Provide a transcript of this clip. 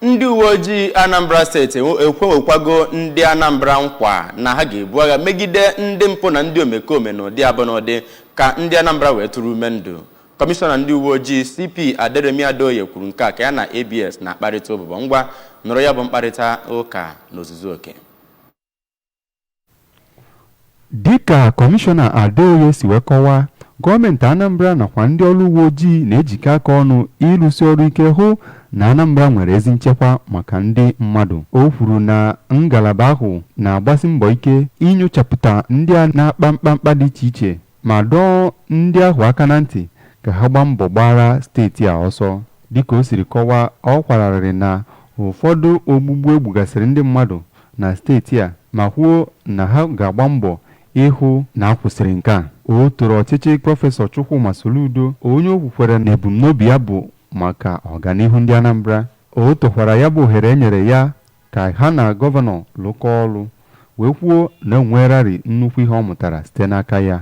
Ndị uwe ojii Anambra Steeti ekwewekwago ndị Anambra nkwa na ha ga-ebu agha megide ndị mpụ na ndị omekome n'ụdị abụ n'ụdị, ka ndị Anambra wee tụrụ ume ndụ. Kọmishọna ndị uwe ojii, CP Aderemi Adeoye, kwuru nke a ka ya na ABS na-akparịta ụbụbọ. Ngwa, nụrụ ya bụ mkparịta ụka n'ozuzu oke. Dịka Kọmishọna Adeoye si wee kọwaa, gọọmenti Anambra nakwa ndị ọrụ uwe ojii na-ejikọ aka ọnụ ịrụsi ọrụ ike hụ na Anambra nwere ezi nchekwa maka ndị mmadụ. O kwuru na ngalaba ahụ na-agbasi mbọ ike inyochapụta ndị a na-akpa mkpamkpa dị iche iche, ma dọọ ndị ahụ aka na ntị ka ha gbaa mbọ gbara steeti a ọsọ. Dịka o siri kọwaa, ọ kwararịrị na ụfọdụ ogbugbu egbugasịrị ndị mmadụ na steeti a, ma kwuo na ha ga-agba mbọ ịhụ na a kwụsịrị nke a. O toro ọchịchị Prọfesọ Chukwuma Soludo, onye o kwukwere na ebumnobi ya bụ maka ọganihu ndị Anambra. O tokwara ya bụ ohere e nyere ya ka ha na gọvanọ lụkọọ ọrụ, wee kwuo na o nweerarị nnukwu ihe ọ mụtara site n'aka ya.